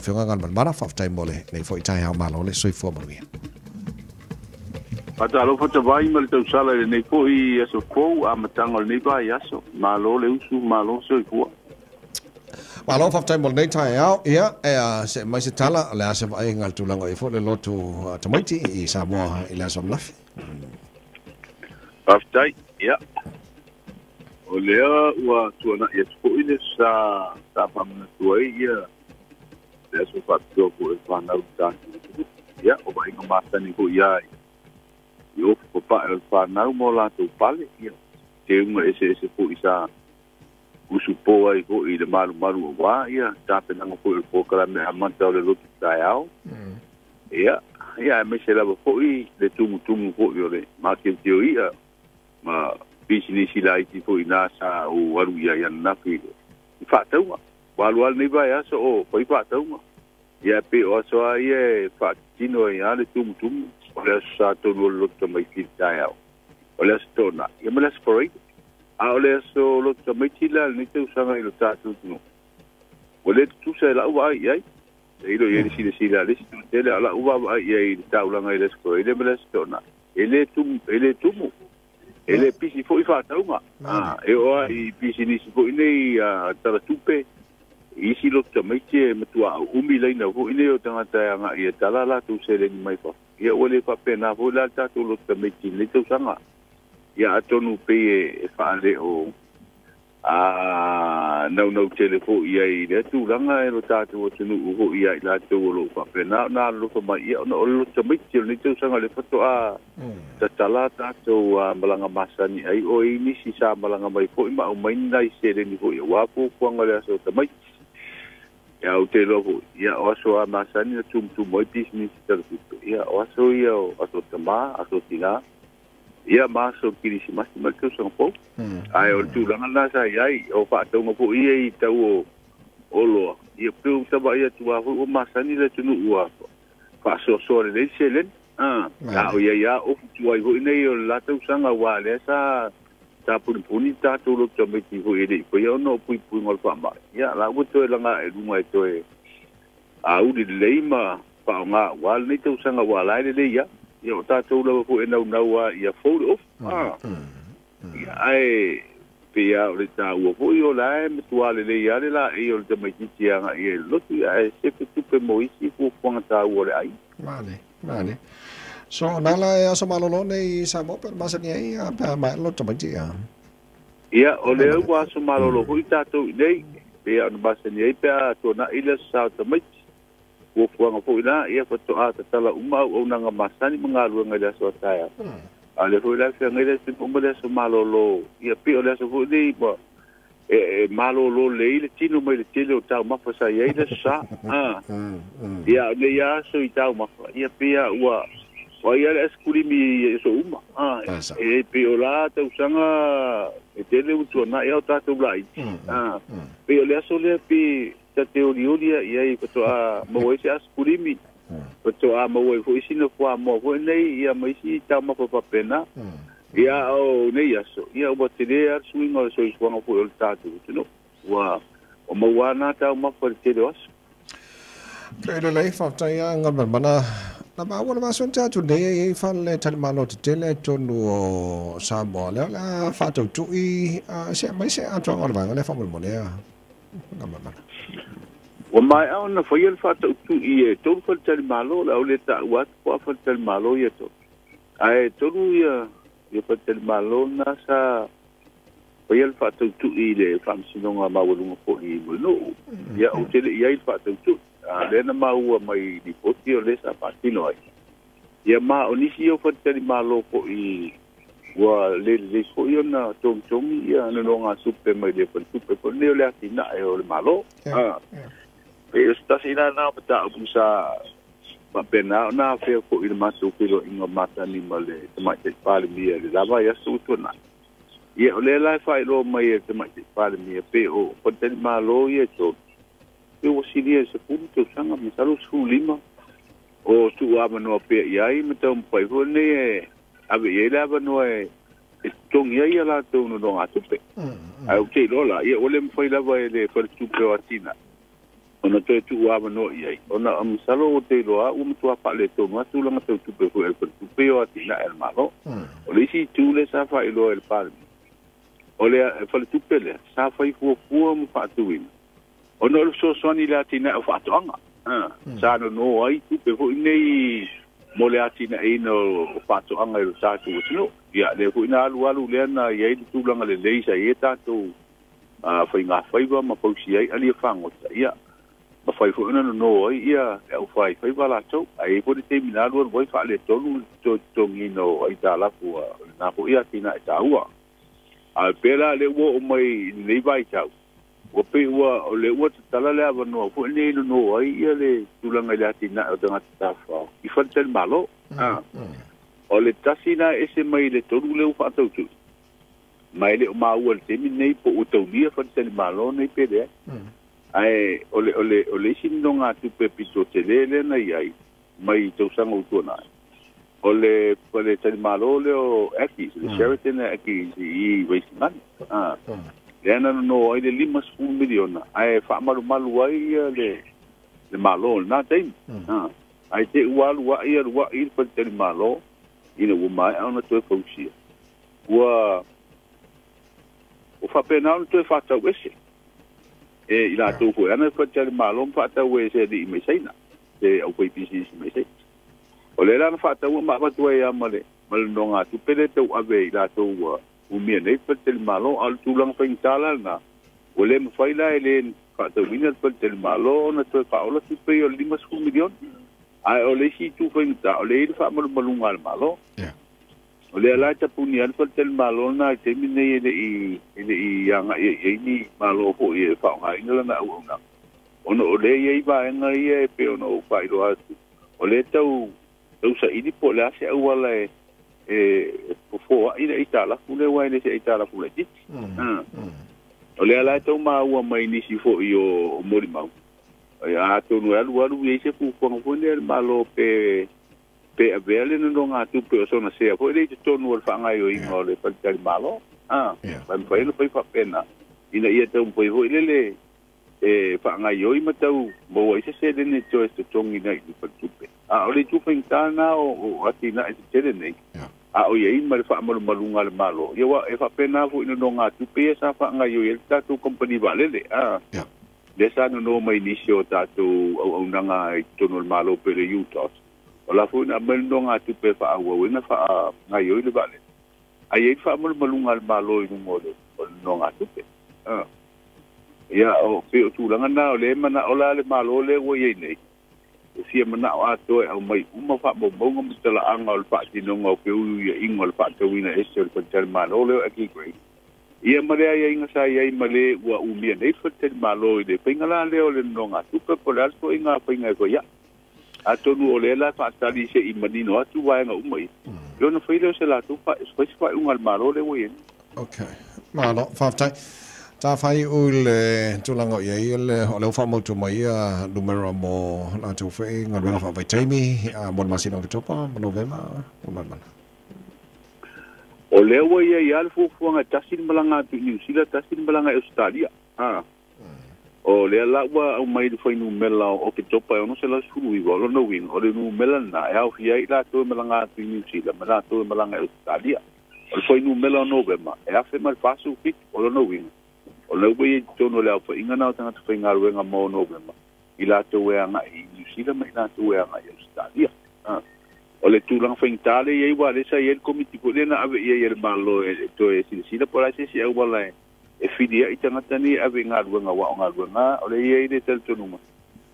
Afioga Galumalemana, faafetai mo lenei foi taeao. Malo le soifua manuia. Faatalofa tavai ma le tausala i lenei foi aso fou, amataga o lenei vaiaso. Malo le usu, malo soifua. Malo faafetai mo lenei taeao. Ia, e se'e mai se tala, o le a se vaaiga i le tulaga o i ai foi le lotu tamaiti i Samoa i le aso ananafi? Faafetai. Ia, o lea ua tuana'i atu foi le sa sa faamanatu ai ia le aso faapitoa foi o le fanau i le tatou atunuu. Ia, o vaaiga masani foi ia i ofu papae o le fanau ma o latou pale. Ia, teuga eseese foi sa usupo ai foi i le malumalu auā ia tapenaga foi o le polokalame amata o le lotu taeao. Ia, ia aemaise lava foi le tumutumu foi o le mateoteo i'a ma pisinisi laiti foi na sa ou alu i ai ananafi i faatauga. Ua alu lava lenei vaiaso o fai faatauga. Ia pei o aso lava ia e faatitino ai lava le tumutumu. O le aso Sa tonu o le lotu tamaiti i le taeao. O le aso Toonai, ia ma le aso Faraile. A o le aso lotu tamaiti la i lenei tausaga i lo tatou atunuu, ua le tutusa i lau vaai i ai. Tailo i ai le silasila a le isi toatele, a o lau vaavaai i ai i le taulaga i le Aso Faraile ma le Aso Toonai, e le tumu, e le tumu, e le pisi foi faatauga. E oo lava i pisinisi foi nei a talatupe, i isi lotu tamaiti e matua umi laina foi nei o tagata e agai e tala latou seleni mai fafo. Ia ua le faapena foi la le tatou lotu tamaiti i lenei tausaga. Ia atonu pei e faaleo a naunau tele foi i ai i lea tulaga e lo tatou atunuu foi ia i latou o lo o faapena ona alolofa mai, ia ona o le lotu tamaiti o lenei tausaga lea faatoa tatala tatou malaga masani ai, o i nisi sa malaga mai foi ma aumai ni nai seleni foi aua fuafuaga o le aso tamaiti. Ia ou te iloa foi, ia o aso a masani na tumutumu ai pisinisi talatupe, ia o aso ia o aso tamā, aso tinā, ia ma aso Kirisimasi ma le tausaga fou. Ae o le tulaga lena sa i ai, o faatauga foi ia i tau o oloa, ia pei ua tavaai atu lava foi ua masani le atunuu ua faasoasoa lelei le seleni. A o i ai lava ofu tuai foi nei o le la tausaga, aua lea sa tapunipuni le tatou lotu tamaiti foi e le i faia ona o puipuiga o le faamai. Ia la ua toe laga i luga e toe auli lelei ma faaaoga aua lenei tausaga, aua la e lelei lava. Ia o tatou lava foi e naunau lava ia fou le ofu. Ia, ae pei lava o le taua foi o la e matua lelei lava le laei o le tamaitiiti e agai ai i le lotu, ia ae sefe tupe mo isi fuafuaga taua o le aiga. Male, male. So, na la e aso malolo nei i Samoa pe masani ai pe a maea le lotu tamaiti ia. Ia, o lea ua aso malolo foi tatou i nei, pei ona masani ai pe a tuanai le aso Sa o tamaiti. Fuafuaga foi la, ia faatoa tatala uma auaunaga masani ma galuega i le aso a taeao. A o lea foi la e feagai le atunuu ma le aso malolo, ia pei o le aso foi lenei ua e malolo lelei le tino mai le tele o taumafa sa i ai le aso Sa. Ia, o nei aso i taumafa, ia pei lava ua ai lava le aisakulimi i aso uma. E pei o la tausaga e tele ua tuanai a o tatou laiti. Pei o le aso lea pei ta te olioli ai i ai faatoa maua ai se aisakulimi, faatoa maua ai foi sina fuamoa foi nei, ia ma isi taumafa faapena. Ia o nei aso, ia ua tele lava le suiga o le soifuaga foi o le tatou atunuu. Ua maua lava nā taumafa i le tele o aso. Ke lelei, faafetai lava Galumalemana. Na maua le vaiaso na tea atu nei e i ai fale talimalo tetele i totonu o Samoa. Lea o le a faatautui se aumai se atoaga o le vaega lea faamolemole a Galumalemana. Ua maea ona faia le faatautui e tolu faletalimalo, o le a ou le taua atu po o a faletalimalo ia e tolu. Ae tolu ia faletalimalo na sa faia le faatautui i le Faamasinoga Maualuga foi i Mulinuu. Ia, ou te le i ai i le faatautui. A o lea na maua mai i lipoti o lea sa faatino ai. Ia ma o nisi o faletalimalo foi ua le lelei foi ona togitogi ia nonogatupe mai le faletupe foi lenei o le atinae o le Malo. Pei o se tasi la lena o mataupu sa faapena ona afea foi i le matou feiloaiga matani ma le Tamaitai Palemia i le la vaiaso ua tuanai. Ia o lea la e faailoa mai e le Tamaitai Palemia pei o faletalimalo ia e tolu, pei ua silia i le 10 tausaga, masalo 15, o tuuavanoa pea i ai ma taumafai foi lenei e ave i ai le avanoa e totogi ai a latou nonogatupe. Ae ou te iloa la, ia ua le mafai lava e le faletupe o atinae Ona toe tuu avanoa i ai ona masalo o te iloa ua matua faaletonu atu laga tautupe foi e le faletupe o atinae a le Malo. O le isi itu lea sa faailoa e le Palemia, o le faletupe lea sa fai fuafua ma faatuina ona o le fesoasoani i le atinae o faatoaga. Sa nono ai tupe foi nei mo le atinaeina o faatoaga i lo tatou atunuu. Ia lea foi na alualu lea na i ai le tulaga lelei sa i ai tatou faigafaiva ma pausi ai alia fagota. Ia ma fai foi ona nono ai ia le aufaifaiva latou. Ae i ai foi le taimi na alualu ai faaletonu le totogiina o aitalafu o lena foi atinae taua. Ae pea la lea ua oo mai i lenei vaitau, ua pei ua o le ua tatala le avanoa foi lenei nono ai ia le tulaga i le atinae o tagata tafafao i faletalimalo. O le tasi na ese mai le tolu lea ua faatautui, ma e le o maua i le taimi lenei po ua taulia faletalimalo nei pe leai. Ae o le isi nonogatupe pito tele lea na i ai mai tausaga ua tuanai, o le faletalimalo lea o Akis, le Sheraton Akis i Vaisigano. Lea na nono ai le 50 miliona ae faamalumalu ai ia le Malo i lena taimi. Ae te ua alu ai le faletalimalo ina ua maea ona toe fausia. Ua faapena ona toe faatau ese e i latou foi ana faletalimalo ma faatau e se alii mai Saina, se aufaipisiisi mai Saina. O lea la na faataua ma avatu ai ma le nonogatupe le tau ave i latou ua umia nei faletalimalo. A o le tulaga faigata la lena, ua le mafai la e le faatauina le faletalimalo ona toe faaola tupe ia o le 50 miliona. Ae o le isi itu faigata, o le i le faamalumaluga a le Malo. O lea la e tapuni ai le faletalimalo lena i le taimi nei e le i agai i ai ni Malo foi e faaaogaina lana auaunaga. Ona o lea i ai vaega ia e pei ona ou faailoa atu, o lea tau saili po o le a se auala e fofoai le aitalafu lea ua e le se aitalafu laitiiti. O lea la e tau maua mai nisi foi o molimau. Atonu e alualu i ai se fuafuaga foi lea le Malo pe avea le nonogatupe o sona sea foi lea i totonu o le faagaoioiga o le faletalimalo. Mai mafai ona fai faapena ina ia taumafai foi lele e faagaioi ma tau maua ai se seleni toe totogi nei i le faletupe. A o le itu faigata lena o atinae tetele nei, a o i ai ma le faamalumaluga a le Malo. Ia ua e faapena foi nonogatupe ia sa faagaioi ai le tatou kompani vaalele. Lea sa nono mai nisi o tatou auaunaga i totonu o le Malo pe le UTOS. O la foi na aumai le nonogatupe faaauauina faagaioi le vaalele. Ae i ai le faamalumaluga a le Malo i luga o le nonogatupe. Ia o pei o tulaga na o le manao la le Malo lea ua i ai nei, e fia manao atoa e aumai uma faamaumauga ma talaaga o le faatinoga o feuiuiaiga o le faatauina ese o le faletalimalo lea o Aki Grey. Ia ma le aiaiga sa i ai ma le ua umia nei faletalimalo i le faiga la lea o le nonogatupe po o le a le toaiga faiga e fai ai. Atonu o lea la faatali se i manino atu vaega uma ia, ia ona fai lea o se latou fai se faaiuga a le Malo lea ua i ai nei. Okay. Malo, faafetai. Ta fai u le tulaga i ai le o lea ua faamautu mai ia numera mo latou foi galuega faavaitaimi mo le masina o Oketopa ma Novema ma Malemale. O lea ua i ai lava le fuafuaga e tasi le malaga atu i Niu Sila, tasi le malaga i Australia. O lea la ua aumai le fuainumera o Oketopa e 619, o lona uiga o le numera lena e aofia ai latou e malaga atu i Niu Sila ma latou e malaga i Australia. O le fuainumera o Novema e 1047, o lona uiga o lea ua i ai totonu o le aofaiga na o tagata faigaluega mo Novema i latou e agai i Niu Sila ma i latou e agai i Australia. O le tulaga faigata lea i ai ua lea sa i ai le komiti foi lea na ave i ai e le Malo e toe silasila po o le a se isi auala e fili ai tagata nei e ave i galuega ua o galuega o lea i ai le talitonuga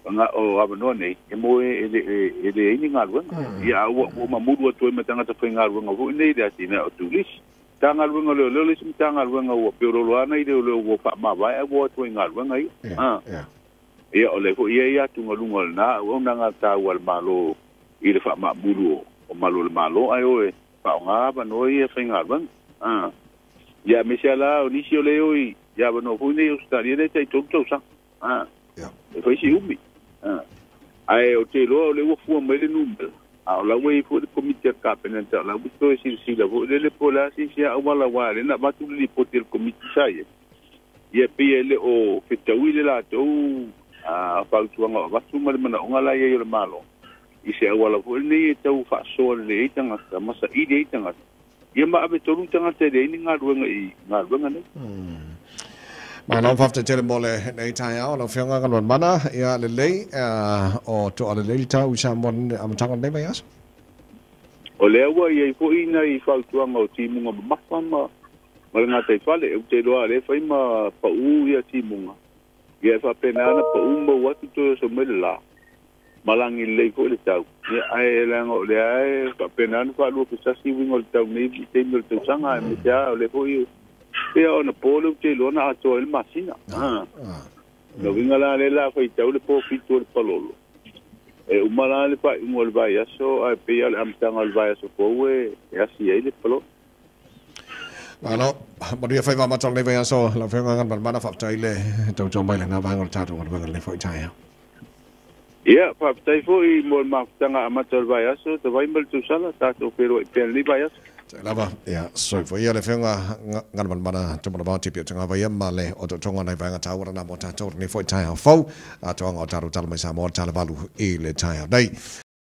o avanoa nei e mo e leai ni galuega. Ia a ua mamulu atu ai ma tagata faigaluega foi nei i le atinae o turisi. Matagaluega o Leoleo le isi Matagaluega ua peololoana i leoleo ua faamavae ae ua o atu ai galuega ia. Ia o lea foi i ai atugaluga o lena auaunaga taua a le Malo i le faamaamulu o malu o le Malo ae o e faaaoga avanoa ia faigaluega. Ia aemaise la o nisi o lea o i avanoa foi nei Australia lea tai 3 tausaga. E fai si umi. Ae o te iloa o lea ua fua mai le numera, a o la ua i ai foi le komiti a le Kapeneta, o la ua toe silasila foi lele po o le a se isi auala ua lea na avatu le lipoti a le komiti sa i ai. Ia pei e le o fetaui le latou Fautuaga o avatu ma le manaoga la iai o le Malo i se auala foʻi lenei e tau faasoa lelei ai tagata ma saili ai tagata ia ma ave tonu tagata e leai ni galuega i galuega nei. Malo faafetai tele mo lenei taeao lau Afioga Galumalemana. Ia lelei o toa lelei le tau i Samoa i le amataga o lenei vaiaso. O lea ua i ai foi nai fautuaga o timuga mamafa ma le gataifale. Ou te iloa o lea e fai ma pau ia timuga, ia e faapena ona pau mau atu toe oso mai le la, ma lagi lelei foi le tau. Ia, ae leaga o lea e faapena ona faaluafesasi uiga o le tau nei i taimi o le tausaga, aemaise lava o lea foi pei ona po lea ou te iloa na atoa ai le masina. O le uiga la lea la faitau le po 7 o le palolo. E uma la le faaiuga o le vaiaso, ae pei lava o le amataga o le vaiaso fou e asi ai le palolo. Malo, manuia faiva amata o lenei vaiaso lau Afioga Galumalemana, faafetai le tautua mai i lena vaega o le tatou galuega i lenei foi taeao. Ia, faafetai foi mo le mafutaga amata o le vaiaso, tavai ma le tausala, tatou feiloai pea i lenei vaiaso. Sai lava, ia, soifua ia le Afioga Galumalemana Tumanavao Tipi o Tagava ia ma le otootoga o nai vaega taua lena mo tatou i lenei foi taeao fou, atoaga o tatou tala mai Samoa le tala 8 i le taeao nei.